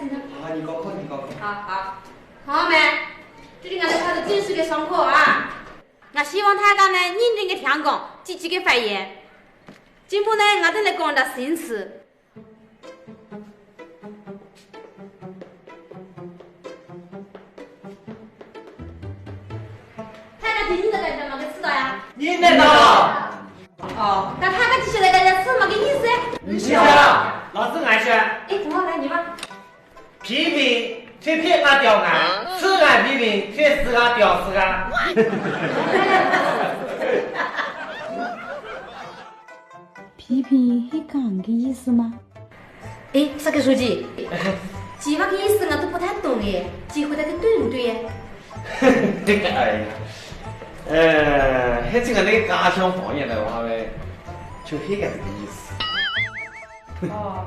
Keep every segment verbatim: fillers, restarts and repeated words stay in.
好，你讲课，你讲课。好，好。同学们，最近俺兜开始正式个上课啊。俺希望大家呢，认真个听讲，积极个发言。今晡呢，俺兜来讲一个新词。 大家知認得个詞係麼个詞來啊？認得到。哦，該大家知曉个詞係麼个意思？毋知啊，老師，𠊎識。哎，同學來，你吧。批評，就批評啊，刁難，自然批評，就自家刁自家。 批评係恁个意思嗎？哎，啥个书记，這話个意思我都不太懂哎，只回答个對毋對哎？哎呀，呃，係真个你家鄉方言个話咧，就係恁个意思。哦，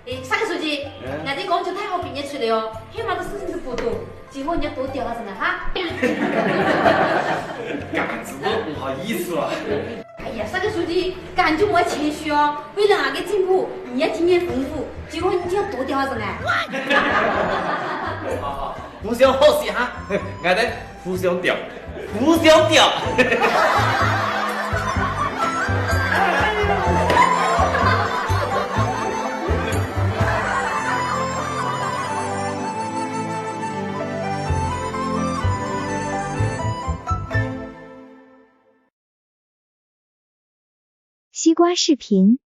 哎，啥个书记，嗯。𠊎兜廣州大學畢業出來哦，係麼个事情都不懂， 今後你愛多刁下聲啊哈！恁樣子都毋好意思啊。哎呀，啥个書記，恁就毋好謙虛哦。為了𠊎个進步，你也經驗豐富，今後你就愛多刁下聲啊。好，好，互相學習哈，𠊎兜互相刁，互相刁。 西瓜视频。